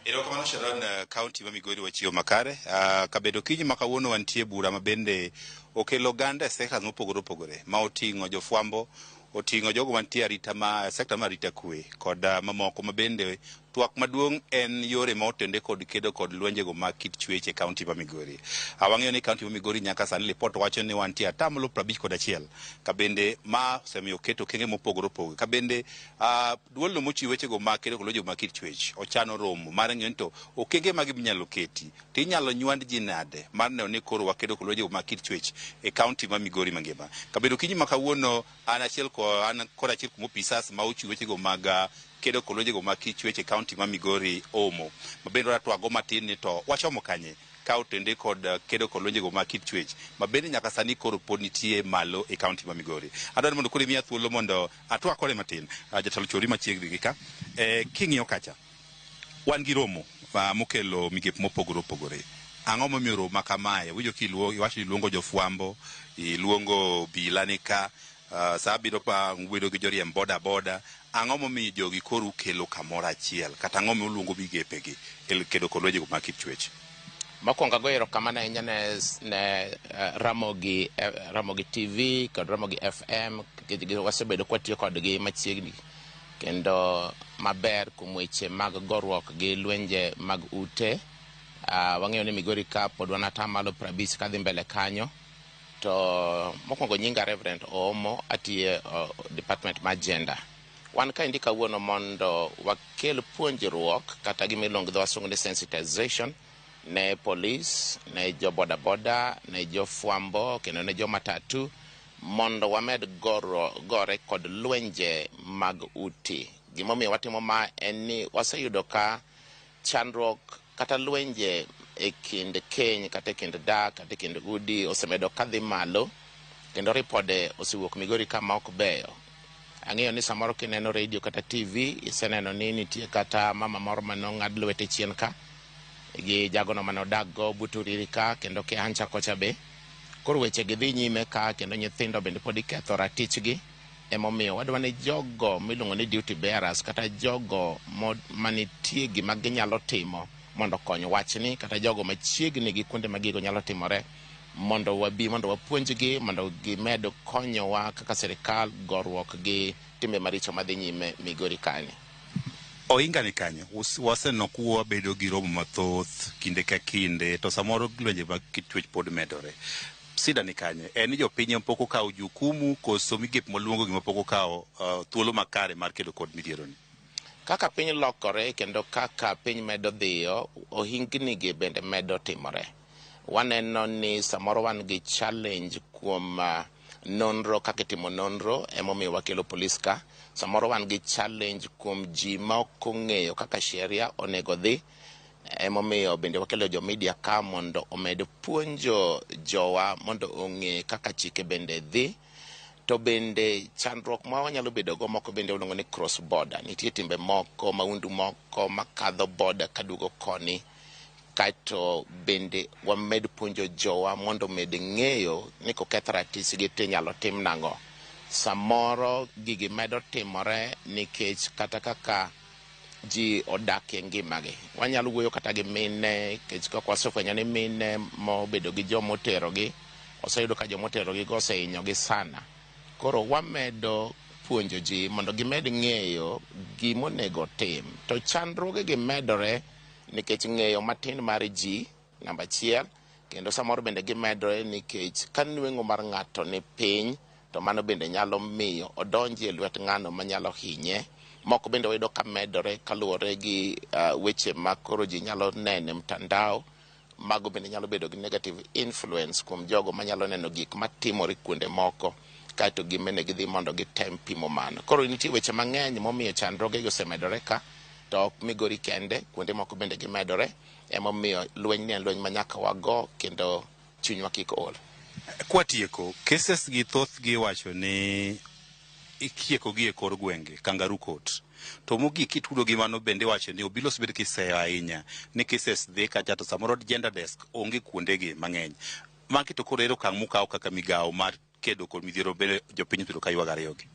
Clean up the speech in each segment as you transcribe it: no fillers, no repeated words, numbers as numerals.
Erokamano Sharon, kaunti ma Migori wachiwo makare. Kabedo kinyi ma kawuono wantie bura ma bende okelo oganda e sectors mopogore opogore ma oting'o jofwambo, oting'o jogo mantie arita ma sector mar arita kwe kod mamoko ma bende twak maduong' en yore ma otende kod kedo kod lwenjego mag kit chwech e kaunti ma Migori. Wang'eyo ni kaunti ma Migori nyaka sani lipot wacho ni wantie atamalo 51 ka bende ma osemiyo oket okenge mopogore opogore ka bende duolno mochiwo wechego mag kedo kod lwenjego mag kit chwech ochano romo mar ng'iyo ni to okenge mage minyalo keti to inyalo nywand ji nade mar neno ni koro wakedo kod lwenjego mag kit chwech e kaunti ma Migori mangima. Kabedo kinyi ma kawuono an achiel ko an kod achiel kuom opisas ma ochiwo wechego mag kedo kod lwenjego mag kit chwech e kaunti ma Migori Omo. Ma bende wadwa matin ni to wachomo kanye ka otende kod kedo kod lwenjego mag kit chwech ma bende nyaka sani koro pod nitie malo e kaunti ma Migori. Adwaro ni mondo koro imiya thuolo mondo atwak kode matin. Jatelo chori machiegni gi ka. King'iyo kacha, wan gi romo mokelo migepe mopogore opogore. Ang'o momiyo romo ma kamae? Winjo kiluo iwacho ni iluongo jofwambo, iluongo obila ni ka, sa abiro pa ubedo gi joriemb boda boda. Ang'o momiyo jogi koro ukelo kamoro achiel? Kata ang'o momiyo uluongo migepe gi e kedo kod lwenjego mag kit chwech? Mokwongo agoyo erokamano ahinya ne Ramogi TV kod Ramogi FM nikech wasebedo kwatiyo kodgi machiegni kendo maber kuom weche mag goruok gi lwenje mag ute. Wang'eyo ni Migori ka pod wan atamalo 50 kadhi mbele kanyo. To mokwongo nyinga Reverend Oomo, atiyo department mar gender. Wan kaendi kawuono mondo wakel puonjruok kata gima iluongo gi dho wasungu ni sensitization ne polis, ne jo boda boda, ne jo fwambo kendo ne jo matatu mondo wamed gore kod lwenje mag uti. Gimomiyo watimo ma en ni waseyudo ka chandruok kata lwenje e kind keny kata e kind dak kata e kind udi osemedo kadhi malo kendo ripode osewuok Migori ka ma ok beyo. Ang'eyo ni samoro kineno radio kata TV iseneno ni nitie kata mama moro mane ong'ad lwete chien ka gi jagono mane odak go but Uriri ka kendo Kehancha kocha be. Koro weche gi dhi nyime ka kendo nyithindo bende pod iketho ratichgi. Emomiyo wadwa ni jogo miluongo ni duty bearers kata jogo manitie gima ginyalo timo mondo okony wachni kata jogo machiegni gi kuonde ma gigo nyalo timore mondo wabi mondo wapuonjgi mondo gimed konyowa kaka sirikal goruok gi timbe maricho madhi nyime Migori kani. Ohinga ni kanyo, waseneno kuwabedo gi romo mathoth kinde ka kinde to samoro lwenje mag kit chwech pod medore. Sida ni kanye? En ni jopiny ema pok okawo jukumu koso migepe mwaluongo gi mapok okawo thuolo makare mar kedo kod midhiero ni? Kaka piny lokore kendo kaka piny medo dhiyo, ohingni gi bende medo timore. Waneno ni samoro wan gi challenge kuom nonro kaka itimo nonro emomiyo wakelo polis ka. Samoro wan gi challenge kuom ji ma ok ong'eyo kaka sheria onego dhi emomiyo bende wakelo jo media ka mondo omed puonjo jowa mondo ong'e kaka chike bende dhi. To bende chandruok ma wanyalo bedo go moko bende iluongo ni cross border. Nitie timbe moko, maundu moko makadho border kaduogo koni. Kaeto bende wamed puonjo jowa mondo omed ng'eyo ni koketh ratichgi to inyalo tim nang'o. Samoro gigi medo timore nikech kata kaka ji odak e ngimagi. Wanyalo wuoyo kata gi mine nikech kaka wasefwenyo ni mine mobedo gi joma oterogi oseyudo ka joma oterogi go osehinyogi sana. Koro wamedo puonjo ji mondo gimed ng'eyo gimonego tim. To chandruoge gi medore nikech ng'eyo matin mar ji namba achiel, kendo samoro bende gimedore nikech ka nweng'o mar ng'ato ni piny to mano bende nyalo miyo odonji e lwet ng'ano manyalo hinye. Moko bende wayudo ka medore kaluwore gi weche ma koro ji nyalo neno e mtandao. Mago bende nyalo bedo gi negative influence kuom jogo manyalo neno gik matimore kuonde moko kaeto gin bende gidhi mondo gitem pimo mano. Koro nitie weche mang'eny momiyo chandruoge gi osemedore ka to ok Migori kende, kuonde moko bende gimedore. Emomiyo lweny ni en lweny ma nyaka wago kendo chunywa kik ol. Kwatieko, cases gi thothgi iwacho ni itieko gi e kor gwenge, kangaroo court. To mogik kitudo gi mano bende iwacho ni obila osebed kiseyo ahinya ni cases dhi kacha to samoro gender desk onge kuondegi mang'eny. Magi to koro ere okang' mukawo kaka migawo mar kedo kod midhiero bende jopiny osebedo ka ywago ariyogi?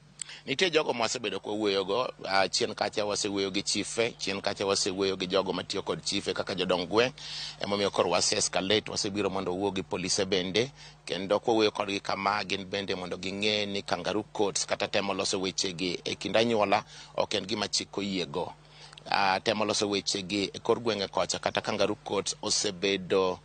Nitie jogo ma wasebedo ka wawuoyogo, chien kacha wasewuoyo gi chife, chien kacha wasewuoyo gi jogo matiyo kod chife kaka jodong gweng', emomiyo koro wase escalate, wasebiro mondo wawuo gi polise bende, kendo kwawuoyo kodgi kama gin bende mondo ging'e ni kangaroo courts kata temo loso wechegi e kind anyuola ok en gima chik oyiego. Temo loso wechegi e kor gwenge kocha kata kangaroo courts osebedo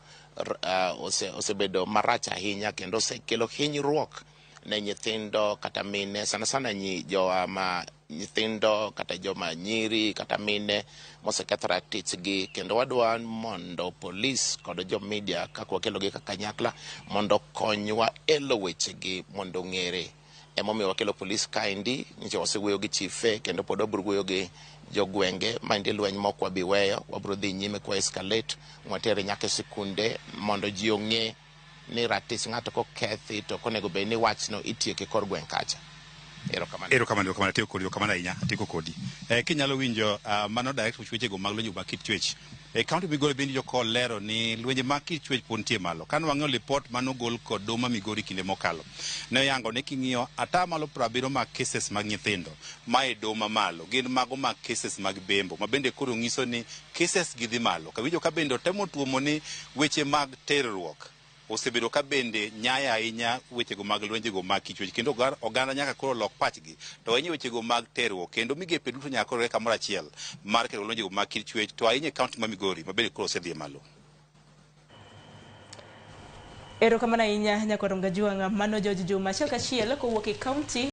osebedo marach ahinya kendo osekelo hinyruok ne nyithindo kata mine, sana sana nyi jowa ma nyithindo kata joma nyiri kata mine moseketho ratichgi, kendo wadwa mondo polis kod jo media kaka wakelogi kaka kanyakla mondo okonywa elo wechegi mondo ong'ere. Emomiyo wakelo polis kaendi, nyicha wasewuoyo gi chife kendo pod wabiro wuoyo gi jogwenge. Maendi lweny mok wabi weyo, wabiro dhi nyime kwa escalate mwatere nyaka e sikunde mondo ji ong'e ni ratich ng'ato kokethi to ok onego bed ni wachno itieko e kor gweng' kacha. Erokamano. Erokamano, erokamano, atieko kodi, erokamano ahinya, atieko kodi. Kinyalo winjo mano direct wechego mag lwenje mag kit chwech. E kaunti Migori bende joko lero ni lwenje mag kit chwech pod nitie malo. Kane wang'iyo lipot manogol kod doho ma Migori kinde mokalo, ne oyango ni king'iyo 70% mag cases mag nyithindo ma e doho mamalo gin mago mag cases mag bembo, ma bende koro nyiso ni cases gi dhi malo. Kawinjo ka bende otemo tuomo ni weche mag terruok osebedo ka bende nyaya ahinya wechego mag lwenjego mag kit chwech, kendo oganda nyaka koro lok pachgi to ahinya wechego mag terruok, kendo migepe duto nyaka koro kamoro achiel mar kelo lwenjego mag kit chwech, to ahinya e kaunti ma Migori ma bende koro osedhi malo. Erokamano ahinya Nyakwar Gajuang', mano George Juma achiel kachiel kowuok e kaunti